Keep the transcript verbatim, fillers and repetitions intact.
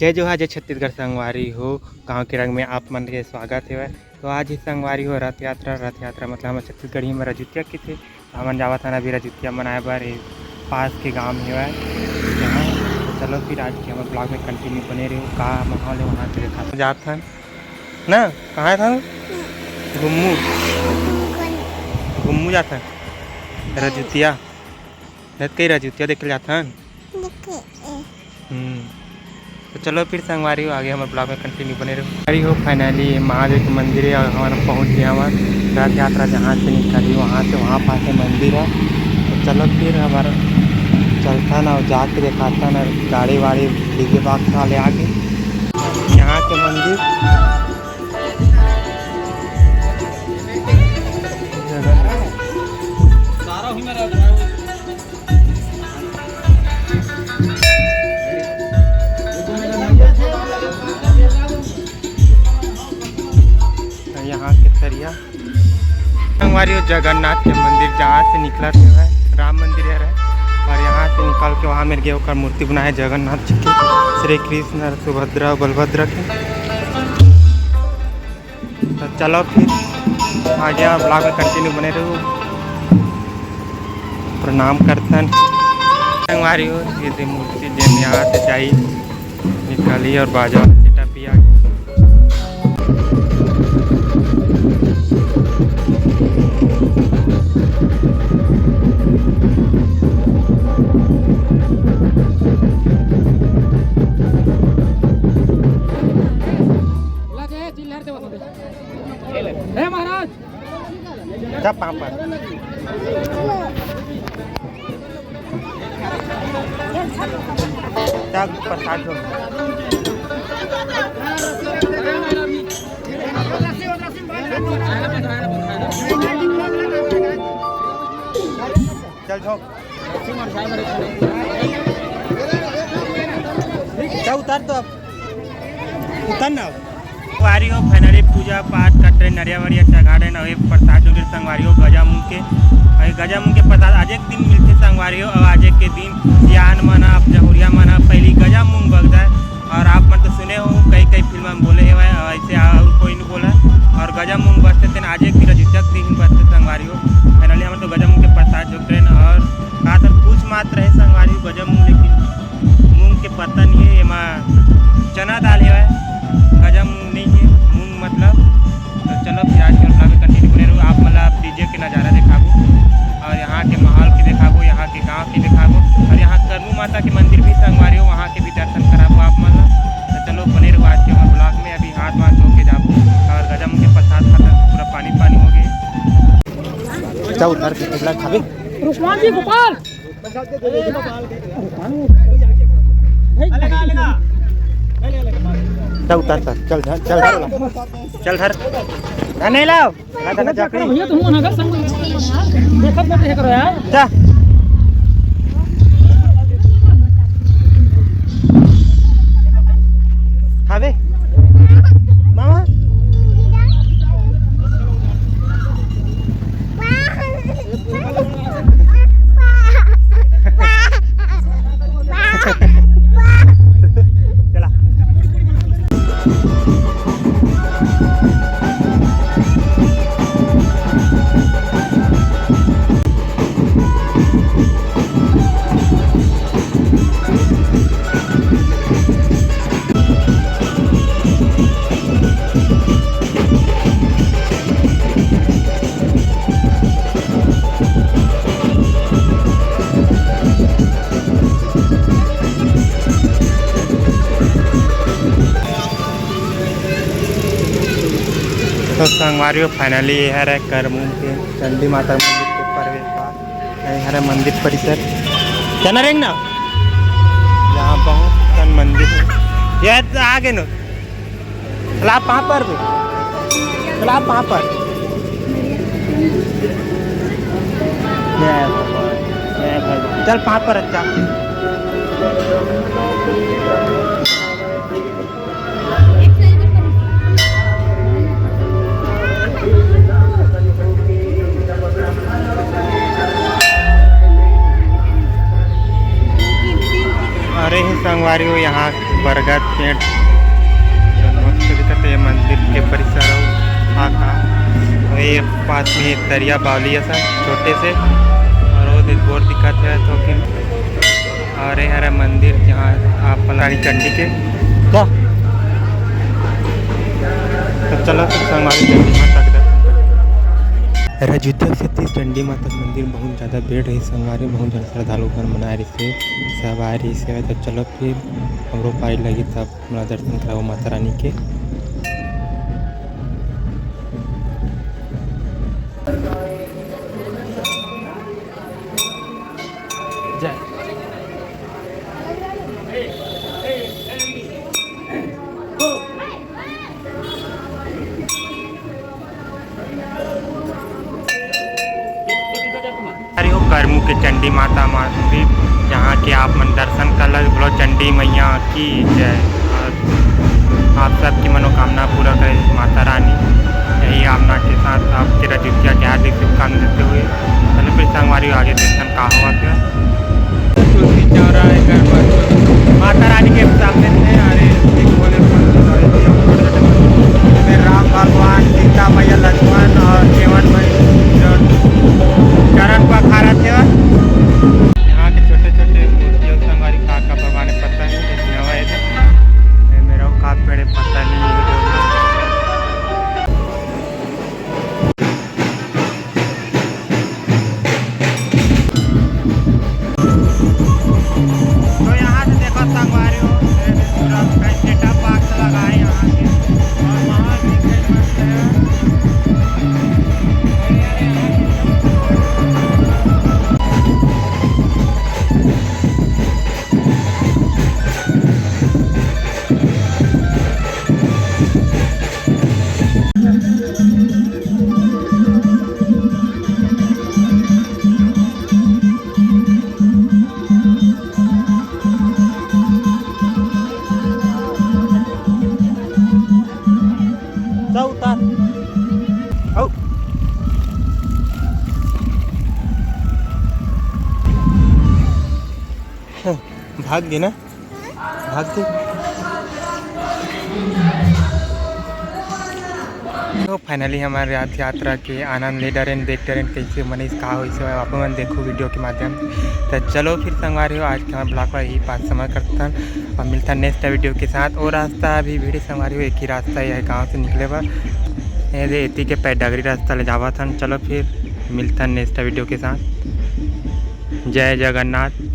जय जोहार, जय छत्तीसगढ़ संगवारी हो, गाँव के रंग में आप मन के स्वागत हेवय। तो आज ही संगवारी हो रथ यात्रा, रथ यात्रा मतलब हमर छत्तीसगढ़ी में रजुतिया कथे। तो हमन जावत हन अभी रजुतिया मनाए बर, ए पास के गांव में हेवय जहाँ। तो चलो फिर आज के हमर vlog में continue बने रहो, का माहौल है वहाँ के देखा जात हन ना। कहाँ था घुम्मू? घुम्मू जात हन रजुतिया। नत कई रजुतिया देखे जात हन। देखे, ए। हम्म। तो चलो फिर संगवारी हो, आगे हमर vlog में continue बने रहो। अरे हो, finally ये महादेव के मंदिर है और हमन पहुँच गए हमर रथ यात्रा जहाँ से निकली, वहाँ से वहाँ पास है मंदिर है। तो चलो फिर हमर चलथन और जाके देखाथन और गाड़ी वाड़ी D J box वाले आगे यहाँ के मंदिर। यहाँ के तरिया संगवारी हो जगन्नाथ के मंदिर, जहाँ से निकलत हवय, राम मंदिर हरे, और यहाँ से निकल के वहाँ मेर गे ओकर मूर्ति बनाए जगन्नाथ जी के, श्री कृष्ण और सुभद्रा और बलभद्र के। तो चलो फिर आगे और vlog में continue बने रहो। प्रणाम करथन संगवारी हो, ये दे मूर्ति जेन यहाँ से जाई निकाली और बाजा वाला setup भी आ गया। हे महाराज, जा पापड़। जा प्रसाद हो। चल झोंक। जा उतार तो अब। उतार ना। वारी हो, finally पूजा पाठ करते, नरिया वरिया चघा रहे, अउ ये प्रसाद जो संगवारी हो गजा मूंग के, अउ ये गजा मूंग के प्रसाद आज एक दिन मिलते संगवारी हो, अउ आज एक के दिन सियान मन ह, जहुरिया मन ह पहली गजा मूंग बगदा है, और आप मन तो सुने हो कई कई फिल्म में बोले हेवय, अउ ऐसे और कोई नहीं बोला, और गजा मूंग बसते तेन आज एक दिन रजुचक दिन बसते संगवारी हो। Finally हमन तो गजा मूंग के प्रसाद जो ट्रेन और का सर कुछ मात्र है संगवारी हो गजा मूंग, लेकिन मूंग के पत्ता नहीं है, एमा चना दाल हेवय, गजा मूंग नहीं है, मूंग मतलब। तो चलो फिर आज के vlog में continue बने रहो, आप मन ला D J के नज़ारा दिखाबो और यहाँ के माहौल के दिखाबो, यहाँ के गांव के दिखाबो और यहाँ करमू माता के मंदिर भी संगवारी हो, वहाँ के भी दर्शन कराबो आप मन ला। तो चलो बने रहो आज के हमर vlog में, अभी हाथ वाथ धो के जाबो और गजा मूंग के प्रसाद खाता पूरा पानी पानी हो गए। जा उतार के टिकला खाबे। रुकमान जी, गोपाल। चल उतार, उतार, चल धर, चल धर। धर नहीं लाओ। चला, चला, जा, भैया, तुम ना कर संग। देखत मत रह करो यार। जा। खाबे? मामा? चला। तो संगवारी हो, finally ये हरे करमू के चंडी माता मंदिर के प्रवेश द्वार। ये हरे मंदिर परिसर। चना रेंग ना? यहाँ बहुत कन मंदिर है। ये तो आगे नो। चला पाँव पर भी। चला पाँव पर। जय भगवान, जय भगवान। चल पाँव पर अच्छा। अरे संगवारी हो, यहाँ बरगद पेड़ जो मस्त दिखत हे, मंदिर के परिसर हो, हाँ, हाँ। वही पास में तरिया बावली असन छोटे से, और वो दे बोर्ड दिखत हे थोकिन, और ये हरे मंदिर जहाँ आप रानी चंडी के का? तो चलो, सब संगवारी चंडी माता के दर्शन करते हैं। रजुद्या से तीस चंडी माता के मंदिर बहुत ज़्यादा भीड़ रही संगवारी, बहुत ज़्यादा श्रद्धालु मन मनाए रहिस हे, सब आए रहिस हे। तो चलो फिर हमरो पारी लगी, तब हमला दर्शन कराओ माता रानी के। जय। अरे हो करमू के चंडी माता मंदिर, जहाँ के आप मन दर्शन कर लग, बोलो चंडी मैया की जय। और आप सबकी मनोकामना पूरा करे माता रानी। यही कामना के साथ आपके रजुद्या के हार्दिक शुभकामना देते हुए चलो फिर संगवारी आगे दर्शन का हुआ क्या। तुलसी चौरा है घर पर, माता रानी के सामने से। अरे एक बोले फिर राम भगवान, सीता मैया, लक्ष्मण और केवट भाई जो चरण पखारत हे। यहाँ के छोटे छोटे मूर्ति और संगवारी का का भगवान हे पता नहीं, लेकिन हवा है ये मेरा का पेड़ हे पता नहीं। तो यहाँ से देखो संगवारी हो, ये पूरा setup box लगा है यहाँ के, और माहौल भी एकदम मस्त है। जा उतार। आओ। भाग गे ना, भाग गे। तो finally हमर रथ यात्रा के आनंद ले डरेन, देख डरेन कैसे मनीष का होइस हे, आप मन देखो video के माध्यम। तो चलो फिर संगवारी हो, आज के हमर vlog ला यही पास समाप्त करथन और मिलथन next video के साथ। और रास्ता अभी भीड़ संगवारी हो, एक ही रास्ता हे गाँव से निकले बर, ये दे एती के पैडगरी रास्ता ले जावत हन। चलो फिर मिलथन next video के साथ। जय जगन्नाथ।